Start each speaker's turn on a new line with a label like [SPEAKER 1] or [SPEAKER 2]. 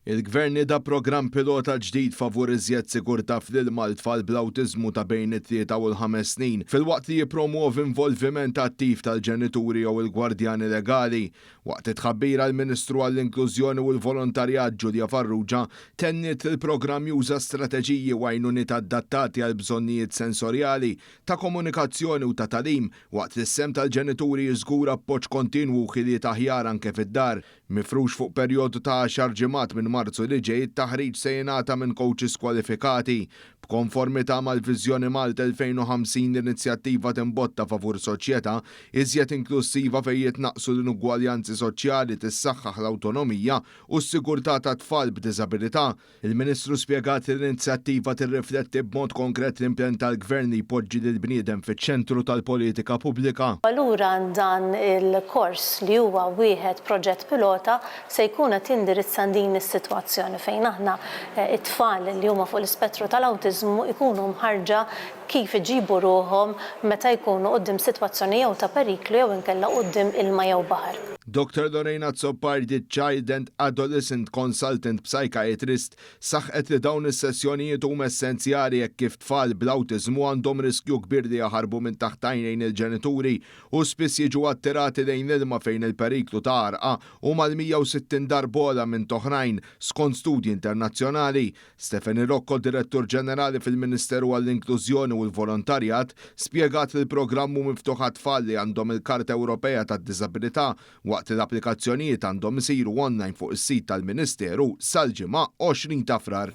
[SPEAKER 1] Il-Gvern nieda programm pilota ġdid favur iżjed sigurtà fl-ilma għal tfal bl-awtiżmu ta' bejn it-tlieta u l-ħames snin, filwaqt li jippromwovi involviment attiv tal-ġenituri jew il-gwardjani legali. Waqt it-tħabbira l-Ministru għall-Inklużjoni u l-Volontarjat Julia Farrugia tenniet li l-programm juża strateġiji u għajnuniet adattati għall-bżonnijiet sensorjali, ta' komunikazzjoni u ta' tagħlim, waqt li s-sehem tal-ġenituri jiżgura appoġġ kontinwu u ħiliet aħjar anke fid-dar. Mifrux fuq perjodu ta' għaxar ġimgħat minn Marzu li ġej, it-taħriġ se jingħata minn coaches kwalifikati. B'konformità mal-Viżjoni Malta 2050 l-inizjattiva timbotta favur soċjetà iżjed inklussiva fejn jitnaqqsu l-inugwaljanzi soċjali, tissaħħaħ l-awtonomija u s-sigurtà tat-tfal b'diżabilità. Il-Ministru spjegat li l-inizjattiva tirrifletti b'mod konkret l-impenn tal-Gvern li jpoġġi lill-bniedem fiċ-ċentru tal-politika pubblika.
[SPEAKER 2] Allura dan il-kors li huwa wieħed proġett pilota se jkun qed jindirizza din is-sitwazzjoni fejn aħna t-tfal li huma fuq l-ispettru tal-awtiżmu jkunu mħarrġa kif iġibu ruħhom meta jkunu quddiem sitwazzjoni jew ta' periklu jew inkella quddiem ilma jew baħar.
[SPEAKER 1] Dottor Lorraine Azzopardi, Child and Adolescent Consultant Psychiatrist, saħqet li dawn is-sessjonijiet huma essenzjali hekk kif tfal bl-awtiżmu għandhom riskju kbir li jaħarbu minn taħt għajnejn il-ġenituri u spiss jiġu attirati lejn l-ilma fejn il-periklu ta' għarqa hu mal-160 darba ogħla minn t'oħrajn, skont studji internazzjonali. Stephanie Rocco, Direttur Ġenerali fil-Ministeru għall-Inklużjoni u l-Volontarjat, spjegat li l-programm hu miftuħ għat-tfal li għandhom il-Karta Ewropea tad-Diżabilità waqt li l-applikazzjonijiet għandhom isiru online fuq is-sit tal-Ministeru sal-Ġimgħa 20 ta' Frar.